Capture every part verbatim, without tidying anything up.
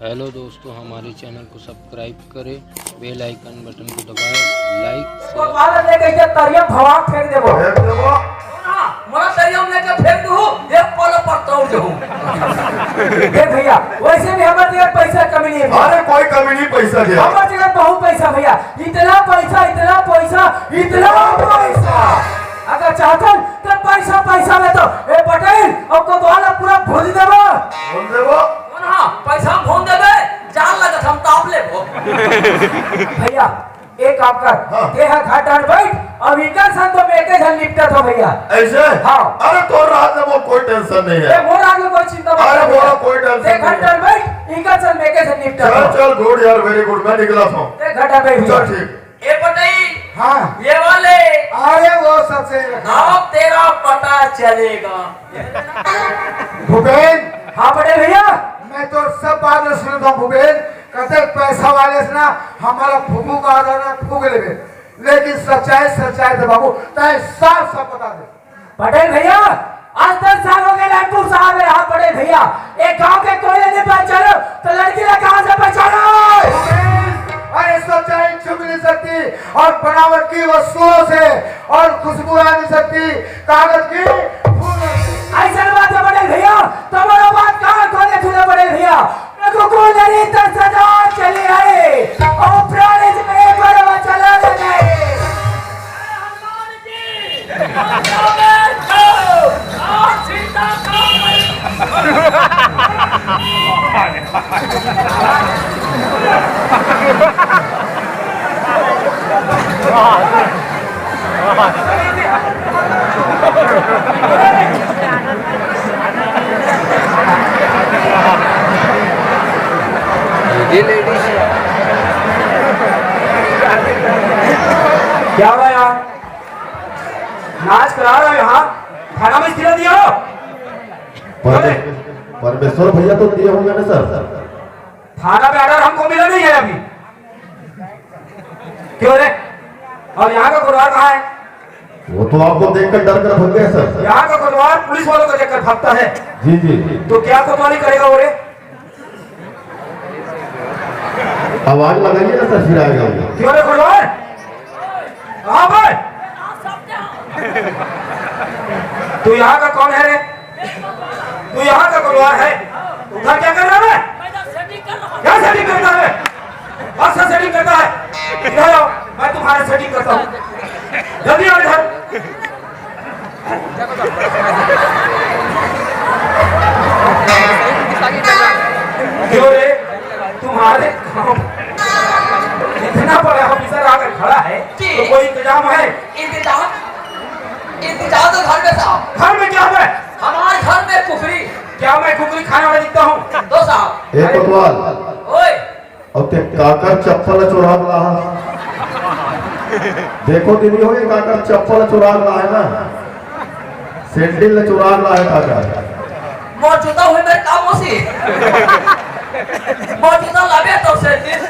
Hello दोस्तों, हमारे channel को सब्सक्राइब करें, बेल आइकन बटन को दबाएं, लाइक, शेयर। बालक लेके इधर तरिया भवा फेंक देबो। फेंक देबो। मोला तरिया में लेके फेंक दू, एक पल पर तौड़ दू। हे भैया, वैसे भी हमर जगह पैसा कमी नहीं है। अरे कोई कमी नहीं पैसा के। हमर जगह बहुत पैसा भैया, इतना पैसा, इतना पैसा, इतना पैसा। अगर चाहतन तो पैसा, पैसा में तो ए पटेल अउ कोतवाल पूरा भूंज देबो। भूंज देबो। कौन हा? पैसा भूंज देबे, जान लगत हम ताप लेबो। भैया, एक काम कर, हाँ। तेहा घर डर बैठ, अब इकर संग तो मैं के झन निपटत हो भैया। ऐसे? हाँ। अरे तोर राज में वो कोई टेंशन नहीं ए, है। मोर आगे कोई चिंता मत अरे कर। मोरा कोई टेंशन ते घर नहीं है। डर बैठ, इकर संग मैं के झन निपटत चल हो। चल, गुड यार, वेरी गुड, मैं निकला था। ते घर डर बैठ चल भैया। ठीक। ए पटेल, हाँ। ये वाले। अरे वो सबसे अब तेरा पता चलेगा। भूपेन। हाँ बड़े भैया। मैं तो सब बात में सुनता हूँ भूपेन, कते पैसा वाले से ना हमारा फूफू का आदर ना फूक लेवे, लेकिन सच्चाई सच्चाई दे बाबू, ताए साफ साफ बता दे। पटेल भैया, आज दस साल हो गए लालपुर साहब है। हाँ पटेल भैया, एक गांव के कोई नहीं पहचानो तो लड़की ला कहाँ से पहचानो? अरे सच्चाई छुप नहीं सकती और बनावट की वस्तुओं से और खुशबू आ नहीं सकती कागज की फूल। ऐसा बात है पटेल भैया, तुम्हारा बात कहाँ खोले छूले पटेल भैया। कुकुर नहीं तो सदा चली आई और प्राणी में पर चला नहीं। ये लेडीज क्या हो रहा है यार? नाच करा रहे हो यहाँ, खाना में खिला दिया हो? परमे-, परमेश्वर भैया तो दिए होंगे ना सर। थाना पे ऑर्डर हमको मिला नहीं है अभी। क्यों रे? और यहाँ का कोतवाल कहाँ है? वो तो आपको देखकर डर कर भाग गया सर। यहाँ का कोतवाल पुलिस वालों को देखकर भागता है। जी जी। तो क्या कोतवाली करेगा वो रे? आवाज लगाइए ना सर, फिर आएगा वो। क्यों रे कोतवाल? कहाँ पे? तू यहाँ का कौन है रे? तू यहाँ का कोतवाल है? उधर क्या कर रहा है? क्या सेटिंग करता है? अच्छा सेटिंग करता है। इधर आओ, मैं तुम्हारा सेटिंग करता हूँ। जल्दी आओ इधर। क्यों रे, तुम्हारे गांव इतना बड़ा ऑफिसर आकर खड़ा है, जी। तो कोई इंतजाम है? इंतजाम? इंतजाम तो घर में साहब। घर में क्या है? हमारे घर में कुकरी। क्या मैं कुकरी खाने वाला दिखता हूँ? तो साहब। ए कोतवाल। ओए। अउ ते काकर चप्पल चुरा के लाहा? देखो दीदी हो, ये काकर चप्पल चुरा के लाहा है ना, सैंडल चुरा के लाहा है काकर। मोर जूता हुई मेरे काम होसी। मोर जूता लाबे तो सैंडल।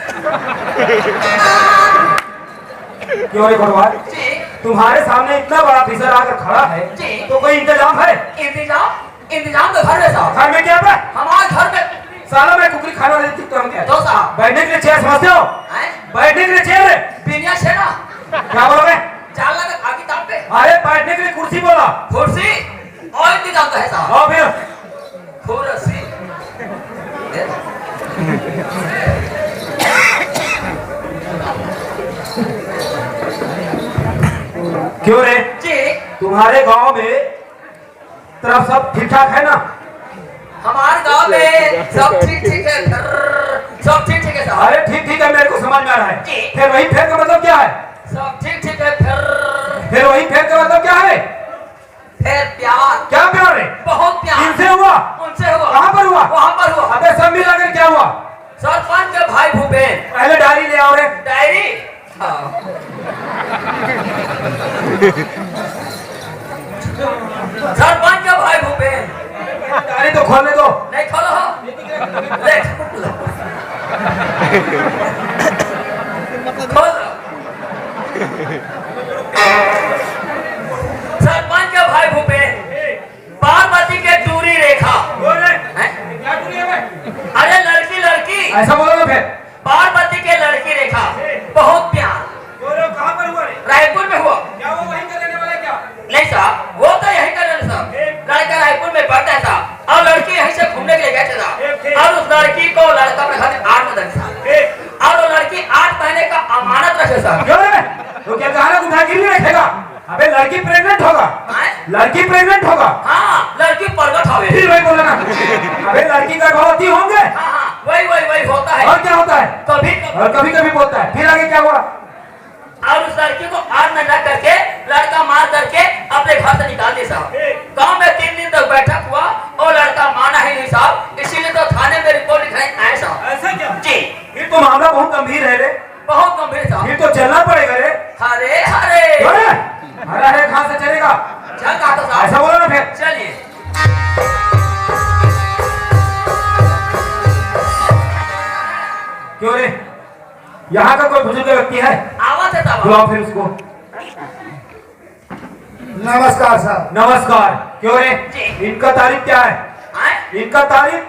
क्यों रे कोतवाल? जी। तुम्हारे सामने इतना बड़ा ऑफिसर आकर खड़ा है, जी। तो कोई इंतजाम है? इंतजाम? इंतजाम तो घर में साहब। घर में क्या है? हमारे घर में। साला मैं कुकरी खाना वाले दिखता हूँ क्या? तो साहब। बैठने के लिए चेयर समझते हो? हैं? बैठने के लिए चेयर है। बिनिया छेना। क्या बोला मैं? चाल लगा आगे दाम पे। अरे बैठने के लिए कुर्सी बोला। कुर्सी? और इंतजाम तो है साहब। और फिर? कुर्सी। क्यों रे? जी। तुम्हारे गांव में तरफ सब ठीक ठाक है ना? हमारे गांव में सब ठीक ठीक है, सब ठीक ठीक है साहब। अरे ठीक ठीक है, मेरे को समझ में आ रहा है। जी। फिर वही फिर का मतलब क्या है? सब ठीक ठीक है, फिर। फिर वही फिर का मतलब क्या है? फिर प्यार। क्या प्यार है? बहुत प्यार। किनसे हुआ? उनसे हुआ। कहाँ पर हुआ? वहाँ पर हुआ। अबे सब मिलाकर क्या हुआ? सरपंच के भाई भूपेन। पहले डायरी ले आओ रे। डायरी? हाँ। सरपंच के भाई भूपेन। डायरी तो खोलने दो। नहीं खोलो हो। ले। खोल। सरपंच के भाई भूपेन। पार्वती के दूरी रेखा। बोल रे। हैं? क्या दूरी है बे? अरे लड़की, लड़की। ऐसा बोलो ना फिर। पार्वती के लड़की रेखा, बहुत प्यार। बोलो, कहाँ पर हुआ रे? रायपुर में हुआ। क्या वो वहीं का रहने वाला है क्या? नहीं साहब, वो तो यहीं का रहने साहब। लड़का रायपुर में पढ़ता है साहब, और लड़की यहीं से घूमने के लिए गए थे साहब। और उस लड़की को लड़का अपने घर में आठ में दे साहब। और वो लड़की आठ महीने का अमानत रखे साहब। क्यों रे? वो क्या गाना उठा गिरवी रखेगा? अबे, लड़की प्रेग्नेंट होगा। आए? लड़की प्रेग्नेंट होगा। हाँ, लड़की प्रगट होवे। फिर वही बोला ना। अबे, लड़की गर्भवती होंगे। हाँ, हाँ, वही, वही, वही होता है। और क्या होता है? कभी, कभी। और कभी कभी बोलता है। फिर आगे क्या हुआ? और उस लड़की को आठ महीना करके, लड़का मार करके अपने घर से निकाल दिया साहब। गांव में तीन दिन तक बैठक हुआ और लड़का माना ही नहीं साहब, इसीलिए तो थाने में रिपोर्ट लिखाने आए साहब। ऐसा क्या? जी। ये तो मामला बहुत गंभीर है रे। बहुत गंभीर साहब। ये तो चलना पड़ेगा रे। अरे, अरे। अरे, अरे, अरे, कहाँ से चलेगा? चल कहा था साहब। ऐसा बोलो ना फिर। चलिए। क्यों रे, यहाँ का कोई बुजुर्ग व्यक्ति है? आवा थे साहब। बुलाओ फिर उसको। नमस्कार साहब। नमस्कार। क्यों रे? जी। इनका तारीफ क्या है? आए? इनका तारीफ?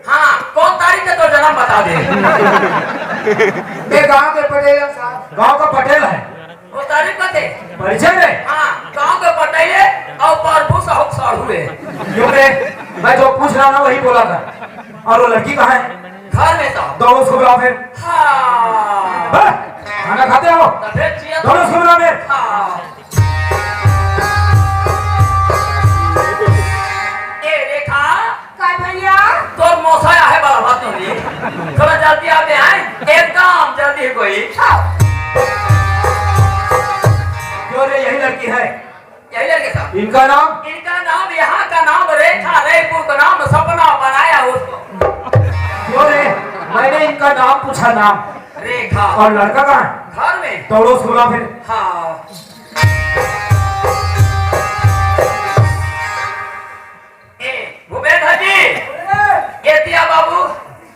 हाँ, कौन तारीफ है तो जन्म बता दे। मैं गांव के पटेल हूँ साहब। गांव का पटेल है? वो तारीफ का थे? परिचय दे। हाँ, गांव के पटेल है और प्रभु साहब साढ़ू है। क्यों रे? मैं जो पूछ रहा ना वही बोला था। और वो लड़की कहाँ है? घर में साहब। दौड़ो उसको बुलाओ फिर। हाँ। बस, खाना खाते हो? तबीयत जिया दौड़ो उसको बुलाओ फिर। हाँ। ए रेखा। का भैया? तोर मौसा आहे वाला बात नहीं। थोड़ा जल्दी आते हैं, एकदम जल्दी ही कोई। हाँ। क्यों रे, यही लड़की है? यही लड़की साहब। इनका नाम? इनका नाम, यहाँ का नाम रेखा, रायपुर का नाम सपना बनाया उसको। क्यों रे, मैंने इनका नाम पूछा, नाम। रेखा। और लड़का कहाँ है? घर में। दौड़ो उसको बुलाओ फिर। हाँ। ए, भूपेंद्र जी, ये दिया बाबू।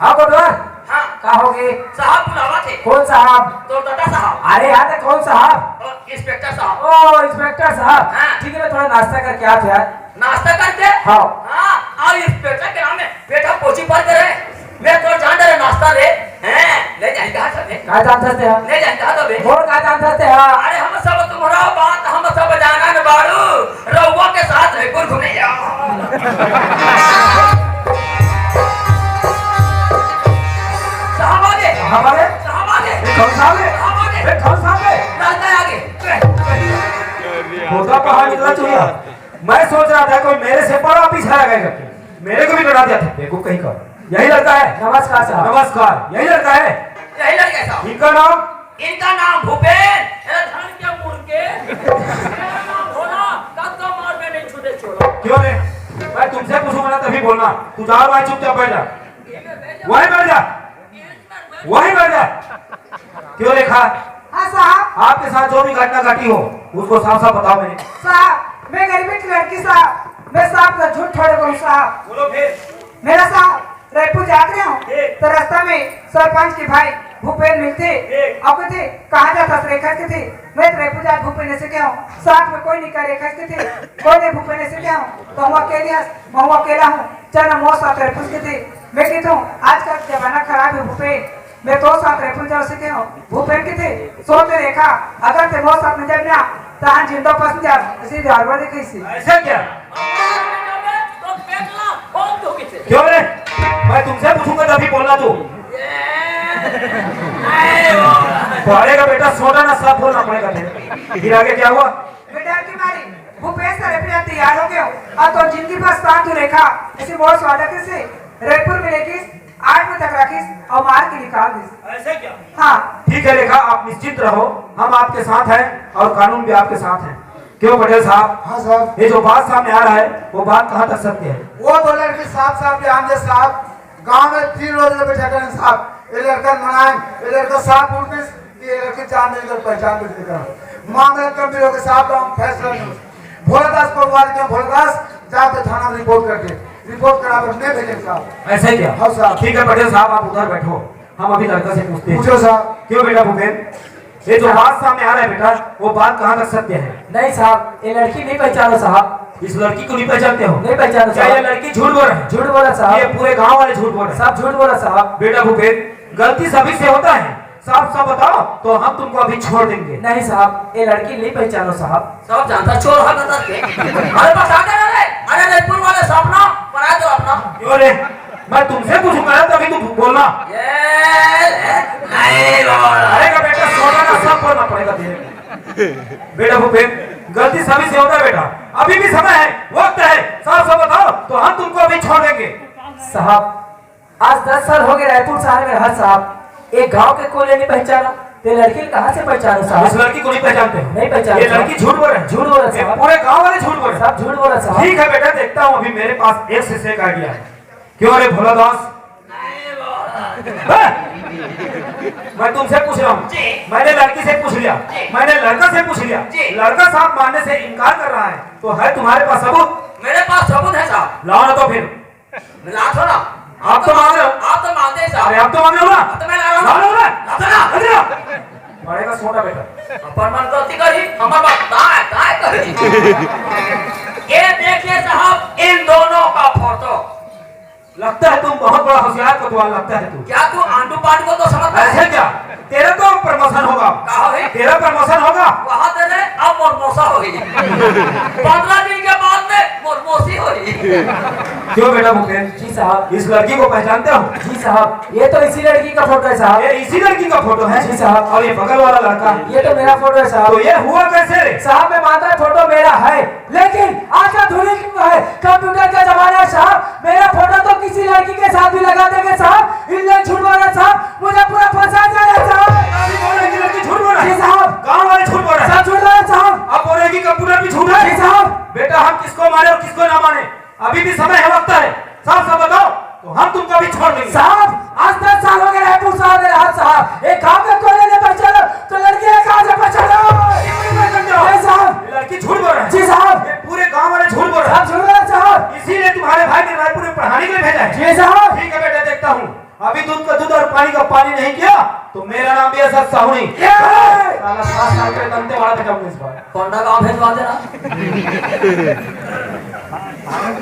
हाँ, कोटवार। हाँ। का होगे? साहब बुलावा थे। कौन साहब? तो दादा साहब। अरे यार, ते कौन साहब? ओ, इंस्पेक्टर साहब। ओ, इंस्पेक्टर साहब। हाँ। ठीक है, मैं थोड़ा नाश्ता करके आते यार। नाश्ता करके? हाँ। हाँ, और इंस्पेक्टर के नाम में पेटा पोची पर करे। मैं तो जान डरे नाश्ता रे। हैं, ले जाई कहाँ सब है? का जानत हस ते हा? ले जाई कहाँ सब है? मोर का जानत हस ते हा? अरे हम सब तुम्हारा बात, हम सब जानन बाड़ू। रउआ के साथ रायपुर घूमे जाओ। साहब आगे। साहब आगे? साहब आगे। ए, कौन साहब है? साहब आगे। ए, कौन साहब है? लड़का आगे। होता पहाड़ निकला चुहिया। मैं सोच रहा था कोई मेरे से बड़ा पीछा लगेगा। मेरे को भी डरा दिया था, बेवकूफ कहीं का। यही लड़का है? नमस्कार साहब। नमस्कार, यही लड़का है? यही लड़का है साहब। इनका नाम? इनका नाम भूपेन। ए, धन के मुर्गे। मेरा नाम भोला, कब का मार में नहीं छूटे छोड़ा। क्यों रे? मैं तुमसे पूछूंगा ना तभी बोलना। तू जा वहाँ चुपचाप बैठ जा। वहीं बैठ जा। वहीं बैठ जा। क्यों रेखा? हाँ साहब। आपके साथ जो भी घटना घटी हो, उसको साफ साफ बताओ मेरे। साहब, मैं गरीबी की लड़की साहब, मैं साहब का झूठ थोड़े बोलूँ साहब। बोलो फिर। मेरा साहब, रायपुर जात रहे हो, ठीक। तो रास्ता में सरपंच के भाई भूपेन मिलते, ठीक। अब कहते, "कहाँ जात हस रेखा?" कहते, "मैं तो रायपुर जात भूपेन ऐसे क्या हूँ, साथ में कोई नहीं कर रेखा?" कहते, "कोई नहीं भूपेन ऐसे क्या हूँ, तो हम अकेले हस, मैं अकेला हूँ, चल ना मोर साथ रायपुर।" कहते, मैं कहता हूँ, "आजकल जमाना खराब है भूपेन, मैं तो साथ रायपुर जाओ से क्या हूँ?" भूपेन कहते, "सोच रेखा, अगर ते मोर साथ में जाए ना, तो हम जिंदा फंस जा, इसी ड्राइवर ने कही सी।" ऐसा क्या? क्यों रे? मैं तुमसे पूछूंगा तभी बोलना तू। बड़े का बेटा छोटा ना, सब बोलना पड़ेगा तेरे। फिर आगे क्या हुआ? मैं डर के मारी भूपेश सर पे तैयार हो गयो। अब तो जिंदगी भर साथ तू रेखा, इसी मोर स्वागत से रायपुर में लेके आठ बजे तक रखिस और मार के निकाल दिस। ऐसे क्या? हाँ। ठीक है रेखा, आप निश्चिंत रहो, हम आपके साथ हैं और कानून भी आपके साथ है। क्यों पटेल साहब? हाँ साहब। ये जो बात सामने आ रहा है, वो बात कहाँ तक सत्य है? वो तो लड़की साफ साफ बयान दे साहब, गांव में तीन रोज ले बैठा करें साहब, ये लड़का मनाए, ये लड़का साफ उठ गई, ये लड़की जान नहीं कर पहचान भी नहीं करा। मामला गंभीर हो गया साहब, तो हम फैसला नहीं। भोलादास कोटवार के भोलादास, जाके थाना में रिपोर्ट कर दे, रिपोर्ट करा कर मैं भेजेंगे साहब। ऐसा ही क्या? हाँ साहब। ठीक है पटेल साहब, आप उधर बैठो, हम अभी लड़का से पूछते हैं। पूछो साहब। क्यों बेटा भूपेन, ये जो बात सामने आ रहा है बेटा, वो बात कहाँ तक सत्य है? नहीं साहब, ये लड़की नहीं पहचानो साहब। इस लड़की को नहीं पहचानते हो? नहीं पहचाना क्या ये साहब। लड़की झूठ बोल रहा है? झूठ बोला साहब। ये पूरे गांव वाले झूठ बोल रहे हैं? सब झूठ बोला साहब। बेटा भूपेन, गलती सभी से होता है। साफ साफ बताओ, तो हम तुमको अभी छोड़ देंगे। नहीं साहब, ये लड़की नहीं पहचानो साहब। सब जानता चोर है बता के। अरे बता दे रे, अरे ललितपुर वाले साहब ना, बना दो अपना। क्यों रे? मैं तुमसे पूछूंगा ना, तभी तुम बोलना। ये नहीं बोल। अरे का बेटा, सोना का सब बोलना पड़ेगा तेरे को। बेटा भूपेन, गलती सभी से होता है बेटा, अभी भी समय है, वक्त है। साफ साफ बताओ, तो हम तुमको अभी छोड़ देंगे। साहब, आज दस साल हो गए रायपुर शहर में रहा साहब, एक गांव के कोई नहीं पहचाना, तो ये लड़की कहाँ से पहचानूं साहब? इस लड़की को नहीं पहचानते हो? नहीं पहचानता ये साहब। लड़की झूठ बोल रहे हैं। झूठ बोल रहा ये साहब। पूरे गांव वाले झूठ बोल रहे हैं। सब झूठ बोल रहा साहब। ठीक है बेटा, देखता हूँ अभी मेरे पास एक से एक आइडिया है। क्यों रे भोला दास? नहीं बोल रहा। हैं? मैं तुमसे पूछ रहा हूँ। जी। मैंने लड़की से पूछ लिया। जी। मैंने लड़का से पूछ लिया। जी। लड़का साथ मानने से इनकार कर रहा है, तो है तुम्हारे पास सबूत? मेरे पास सबूत है साहब। लाओ ना तो फिर। मैं ला तो ना। आप तो मांग रहे हो। आप तो मानते हैं साहब। अरे आप तो मांग रहे हो ना। अब तो मैं ला रहा हूँ। ला रहे हो ना। ला तो ना। ला दे ना। पड़ेगा सोटा बेटा। अपन मन गलती करी, हमारे बात दाएं, दाएं करी। ये देखिए साहब, इन दोनों का फोटो। लगता है तुम बहुत बड़ा होशियार कोतवाल लगता है तू। क्या तू आंडू पांडू को तो समझता है? ऐसे क्या? तेरा तो प्रमोशन होगा। का होही? तेरा प्रमोशन होगा। वहाँ तेरे अब मोर मोसा होही। पंद्रह दिन के बाद में मोर मोसी होही। क्यों बेटा भूपेन? जी साहब। इस लड़की को पहचानते हो? जी साहब, ये तो इसी लड़की का फोटो है साहब। ये इसी लड़की का फोटो है? जी साहब। और ये बगल वाला लड़का? ये तो मेरा फोटो है साहब। तो ये हुआ कैसे रे? साहब, मैं मानता हूँ फोटो मेरा है, लेकिन आज का धुरी क्यों है, कंप्यूटर का जमाना है साहब। मेरा फोटो तो किसी लड़की के साथ भी लगा देंगे साहब। इन लोग झूठ बोल रहे हैं साहब, मुझे पूरा फंसा जा रहा है साहब। अभी बोल रहे हैं कि लड़की झूठ बोल रहा है। जी साहब। गांव वाले झूठ बोल रहे हैं। सब झूठ बोल रहे हैं साहब। अब बोल रहे हैं कि कंप्यूटर भी झूठ है। जी साहब। बेटा, हम किसको माने और किसको ना माने, अभी भी समय है, वक्त है। साफ साफ बताओ, तो हम तुमको अभी छोड़ देंगे। साहब, आज दस साल हो गए रायपुर शहर में रहा साहब, एक गांव का कोई नहीं पहचाना, तो लड़की है कहाँ से पहचाना? ये नहीं पहचानते हो? नहीं साहब। ये लड़की झूठ बोल रहा है। जी साहब। ये पूरे गांव वाले झूठ बोल रहे हैं। सब झूठ बोल रहे हैं साहब। इसीलिए तुम्हारे भाई ने रायपुर में पढ़ाने के लिए भेजा है। जी साहब। ठीक है बेटा, देखता हूँ, अभी दूध का दूध और पानी का पानी नहीं किया, तो मेरा नाम भी ऐसा साहू नहीं। ये! साला सात साल के दंते वाला बेटा हूँ इस बार। कोंडागांव भेजवा देना।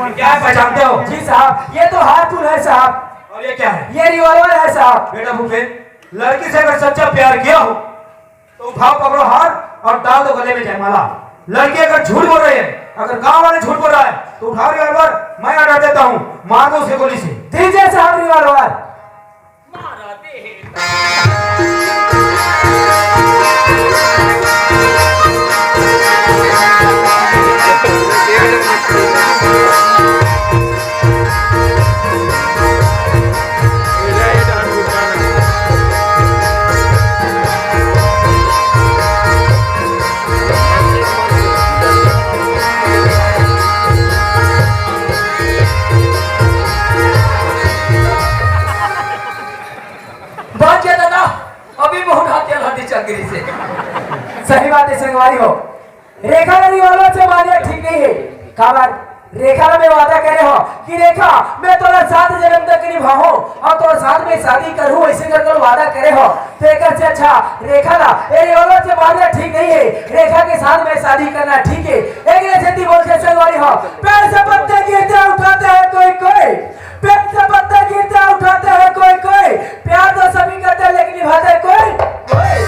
क्या है, पहचानते हो? जी साहब, ये तो हारपुल है साहब। और ये क्या है? ये रिवॉल्वर है साहब। बेटा भूपेन, लड़की से अगर सच्चा प्यार किया हो, तो उठाओ, पकड़ो हार और डाल दो गले में जयमाला। लड़की अगर झूठ बोल रही है, अगर गांव वाले झूठ बोल रहा है, तो उठाओ रिवॉल्वर, मैं ऑर्डर देता हूँ, मार दो उसे गोली से। दीजिए साहब रिवॉल्वर। बात क्या दादा, अभी बहुत हाथ तेल हड्डी चल गिरी से। सही बात है संगवारी हो, रेखा ला रिवॉल्वर से मारे ठीक नहीं है। काबर? रेखा ला मैं वादा करे हो कि रेखा, मैं तोला सात जन्म तक निभाहूं और तोर साथ में शादी करहूं, ऐसे कर तोर वादा करे हो। तो एक से अच्छा रेखा ला ये रिवॉल्वर से मारना ठीक नहीं है, रेखा के साथ में शादी करना ठीक है। एक जैसे ती बोल के संगवारी हो, पेड़ से पत्ते गिरते उठाते हैं कोई कोई, पेड़ से पत्ते गिरते उठाते हैं कोई कोई, प्यार तो सभी करते हैं लेकिन निभाते कोई कोई।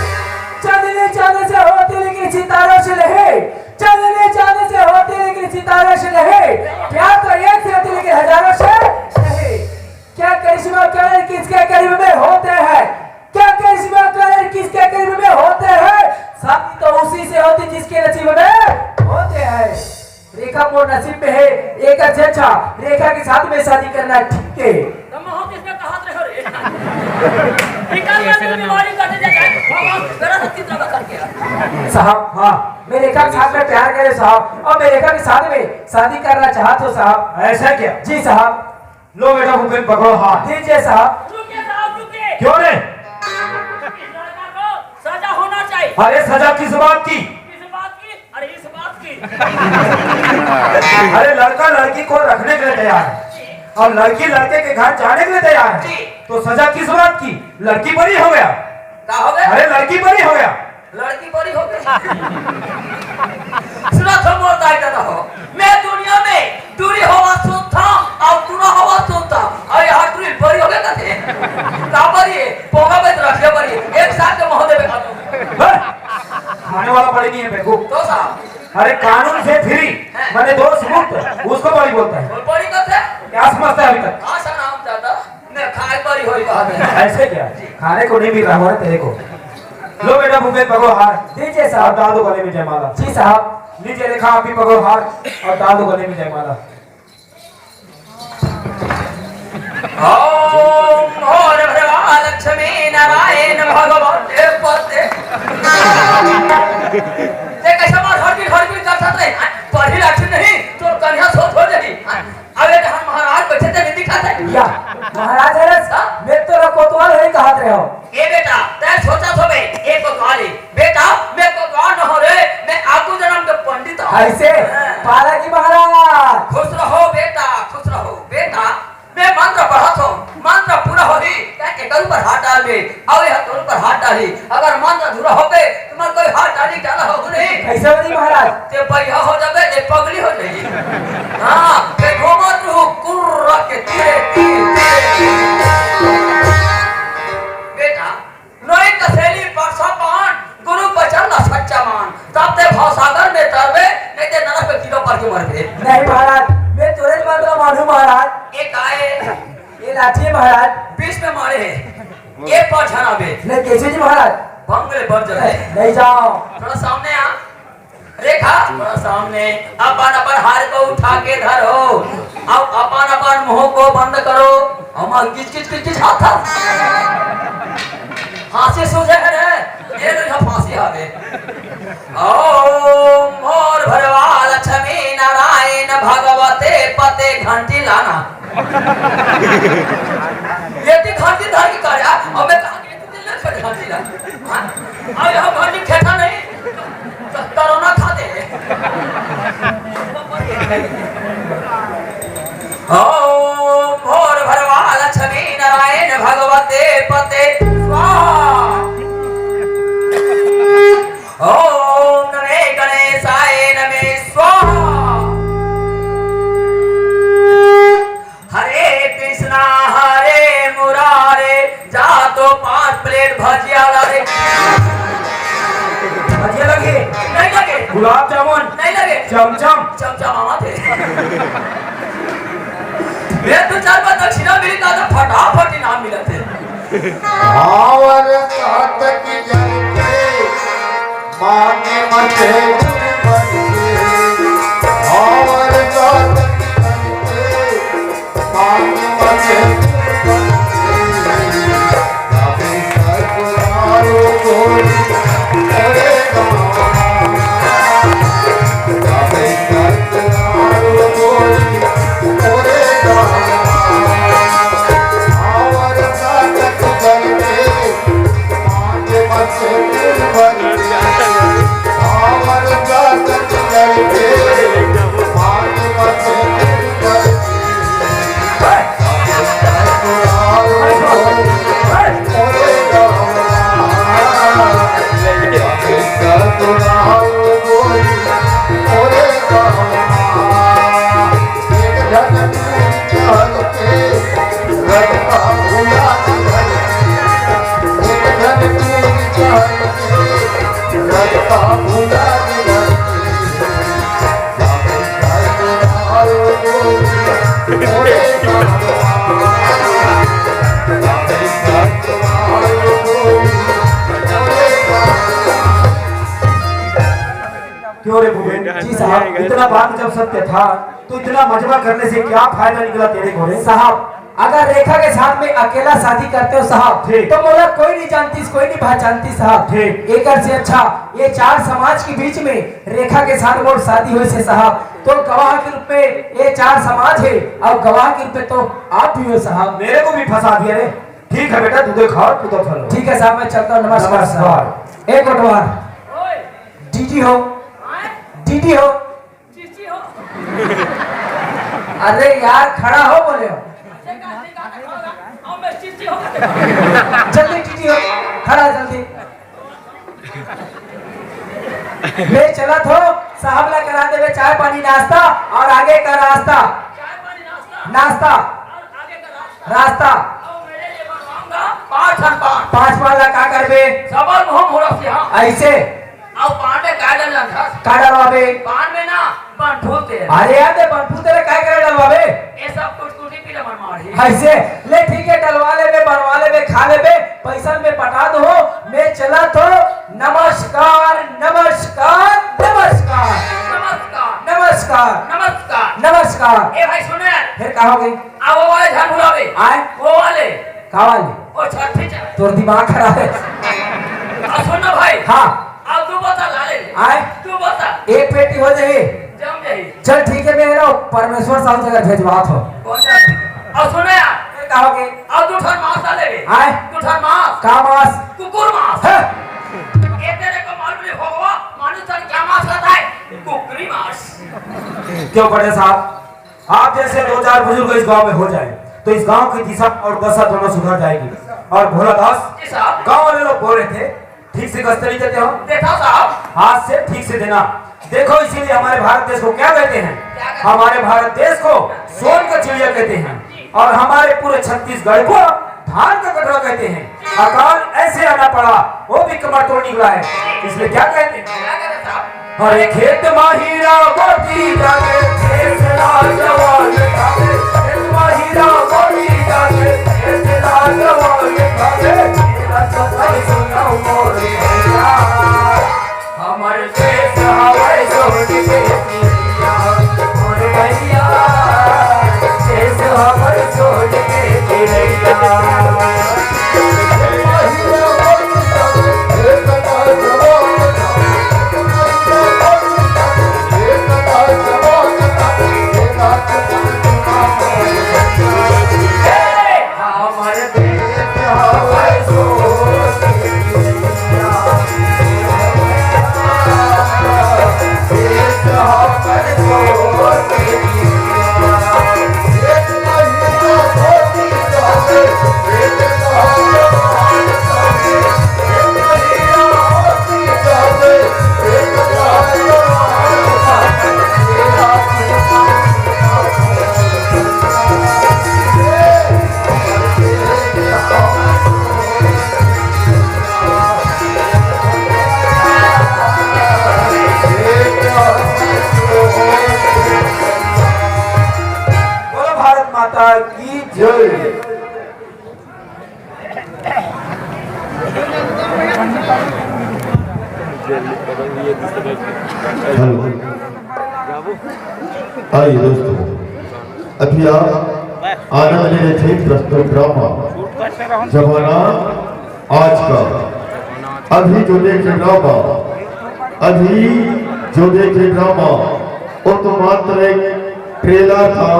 चांदनी चांद से होती लेकिन सितारों से नहीं, चांदनी चांद से होती लेकिन सितारों से नहीं, प्यार तो एक से होती लेकिन हजारों से नहीं। क्या करिश्मा कलर किसके करीब में होते हैं, क्या करिश्मा कलर किसके करीब में होते हैं, शादी तो उसी से होती जिसके नसीब में होते हैं। रेखा मोर नसीब में है, एक अच्छा रेखा के साथ में शादी करना ठीक है। तो मैं होती इसमें कहा रहे हो रे। निकाल के अपनी बीमारी कर दे जाए। बाबा, मेरा तो चिंता मत करके। साहब, हाँ। मैं रेखा के साथ में प्यार करे साहब, और मैं रेखा के साथ में शादी करना चाहता हूँ साहब। ऐसा क्या? जी साहब। लो बेटा भूपेन, पकड़ो हाथ। दीजिए साहब। रुकिए साहब, रुकिए। क्यों रे? इस लड़का को सजा होना चाहिए। अरे सजा किस बात की? किस बात की? अरे इस बात की। अरे लड़का लड़की को रखने के लिए तैयार है और लड़की लड़के के घर जाने के लिए तैयार है, जी। तो सजा किस बात की? लड़की बरी हो गया। का हो गया? अरे लड़की बरी हो गया। लड़की बरी हो गई। सुना तो मोर दाई दादा हो। मैं दुनिया में टूरी होवा सुनता, अउ टूरा होवा सुनता, अउ यहाँ टूरी बड़ी हो गया कथे। का बड़ी है? पोंगा में रखिए बड़ी है। एक साथ के महोदय में खाते हैं। बस, खाने वाला बड़ी नहीं है बेवकूफ। तो साहब। अरे कानून से फ्री, मैंने दोष मुक्त, उसको बड़ी बोलता है। वो बड़ी कथे? क्या समझता है अभी तक? हाँ सर, नाम ज्यादा। मैं खाए बड़ी होई बात है। ऐसे क्या? खाने को नहीं मिल रहा हमारे तेरे को। लो बेटा भूपेन पकड़ो हार। दीजिए साहब। और डाल दो गले में जयमाला। जी साहब। लीजिए रेखा आप भी पकड़ो हार और डाल दो गले में जयमाला। ओम भोर भ्रवा लक्ष्मी नारायण भगवते पते। ते कैसे मार हड़बीड़ हड़बीड़ करता रे? पढ़ी लाठी नहीं, तोर कन्या सोच हो जाही। अबे जहाँ महाराज बैठे थे, नहीं दिखाते? या, महाराज है ना? हाँ? मैं तो ला कोतवाल है, कहा रहे हो? ए बेटा, तै सोचा थो बे, ए कोतवाल है। बेटा, मैं कोतवाल न हो रे, मैं आगू जन्म के पंडित हूँ। ऐसे? हाँ। पाला की महाराज। खुश रहो बेटा, खुश रहो। बेटा, मैं मंत्र पढ़त हूँ, मंत्र पूरा होही, तै एकर ऊपर हाथ डाल दे, अउ यह तोर ऊपर हाथ डाली। अगर मंत्र अधूरा हो गए, तुम्हारे कोई हाथ डाली डाला हो नहीं। कैसे हो नहीं महाराज? ते पहिया हो जाबे, ते पगली हो जाही। हाँ, ते घूमत रहू कुर्रा के तीरे, तीरे, तीरे। बेटा, नोई कसेली परसा पान, गुरु बचन ला सच्चा मान। तब ते भवसागर में तरबे, नहीं ते नरक में कीड़ा पड़ के मरबे। नहीं महाराज, मैं तुरंत मंत्र मानू महाराज। एक आए, ये लाठी है महाराज। बीच में मारे है, ये पर झराबे। नहीं कैसे जी महाराज? बंगले पर जले। नहीं जाओ। थोड़ा सामने आ। रेखा, थोड़ा सामने। अपन अपन हार को उठा के धरो। अब अपन अपन मुंह को बंद करो। हम किच किच किच किच हाथा। फांसी सूझे है रे। ये तो यहाँ फांसी आ गए। ओम भोर भरवा लक्ष्मी नारायण भगवते पते घंटी लाना। ये तो घंटी धर के कर यार। अब मैं कहा कि ये तो ले कर घंटी ला। हाँ? अब यहाँ घंटी खेता नहीं। कोरोना खा दे। ओम भोर भरवा लक्ष्मी नारायण भगवते पते स्वाहा। ओम नमे गणेशाय नमे स्वाहा। हरे कृष्णा हरे मुरारे, जा तो पांच प्लेट भजिया ला रे। भजिया लगे? नहीं लगे। गुलाब जामुन? नहीं लगे। चमचम? चमचम आवा थे। ये दो चार बार दक्षिणा मिली तो फटाफट इनाम मिला थे। आवर सात की जल के मांगे मते गुरु बन के। आवर सात की जल के क्यों रे भूपेन? जी साहब। इतना बात जब सत्य था, तो इतना मजमा करने से क्या फायदा निकला तेरे को रे? साहब, अगर रेखा के साथ में अकेला शादी करते हो साहब, ठीक। तो मोला कोई नहीं जानती, कोई नहीं पहचानती साहब। ठीक। एकर से अच्छा ये चार समाज के बीच में रेखा के साथ मोर शादी होइस हे साहब, तो गवाह के रूप में ये चार समाज है और गवाह के रूप में तो आप भी हो साहब। मेरे को भी फंसा दिया रे। ठीक है बेटा, तू तो खा, तू तो खा लो। ठीक है साहब, मैं चलता हूँ। नमस्कार साहब। नमस्कार। एक कोटवार। डीडी हो, डीडी हो। अरे यार, खड़ा हो बोले हो। जल्दी डीडी हो, खड़ा जल्दी। मैं चला थो। साहब ला करा देबे चाय पानी नाश्ता और आगे का रास्ता। चाय पानी नाश्ता। नाश्ता। और आगे का रास्ता। रास्ता। और मेरे लिए बनवाऊंगा पाँच ठन पान। पाँच पान ला का करबे? सबल मोह मोरा सिहा। ऐसे। और पान में का डल रखा? का डलवाबे? पान में ना, बनफूल तेल। अरे यार, ते बनफूल तेल काय करे डलवाबे? ये सब कुछ कुछ ही पीला मन मारी। ऐसे। ले ठीक है, डलवा लेबे, बनवा लेबे, खा लेबे, पैसा में पटा दो, मैं चला तो। नमस्कार, नमस्कार, नमस्कार। नमस्कार। नमस्कार। नमस्कार। नमस्कार। ए भाई सुन यार। फिर का हो गई? अब वो वाले झन भुलावे। आए? वो वाले। का वाले? वो छठी चा। तोर दिमाग खराब है। आ सुन ना भाई। हाँ। अब दू बोतल ला ले। आए? दू बोतल। एक पेटी हो जाही। जम जाही। चल ठीक है, मैं ना परमेश्वर साहू जगह भेजवात हो। कौन सा? अब सुन यार। फिर का हो गई? अब दू ठन मांस ला लेबे। आए? दू ठन मांस। का मांस? कुकुर मांस। हैं? ये तेरे को मालूम नहीं होगा, मानुष तन क्या मांस खाता है? कुकरी मांस। क्यों बड़े साहब, आप जैसे दो चार बुजुर्ग इस गांव में हो जाए तो इस गांव की दिशा और दशा दोनों सुधर जाएगी। और भोला दास, जी साहब। गांव वाले लोग बोल रहे थे, ठीक से कस्तूरी देते हो? देखा साहब। हाथ से ठीक से देना। देखो, इसीलिए हमारे भारत देश को क्या कहते हैं? क्या कहते हैं? हमारे भारत देश को सोन का चिड़िया कहते हैं और हमारे पूरे छत्तीसगढ़ को धान का कटोरा कहते हैं। अकाल ऐसे आना पड़ा, वो भी कमर तोड़ निकला है। इसलिए क्या कहते हैं? क्या कहते हैं साहब? अरे खेत मा हीरा मोती जागे, खेत ला जवान जागे, खेत मा हीरा मोती जागे, खेत ला जवान जागे, तेरा सफर सुनो मोरे भैया। हमर देश हवै सोन के चिड़िया, मोर भैया, देश हवै सोन के चिड़िया। बोलो भारत माता की जय। हेलो। आइए दोस्तों, अभी आप आनंद ले रहे थे प्रस्तुत ड्रामा जमाना आज का। अभी जो देखे ड्रामा, अभी जो देखे ड्रामा, वो तो मात्र एक ट्रेलर था।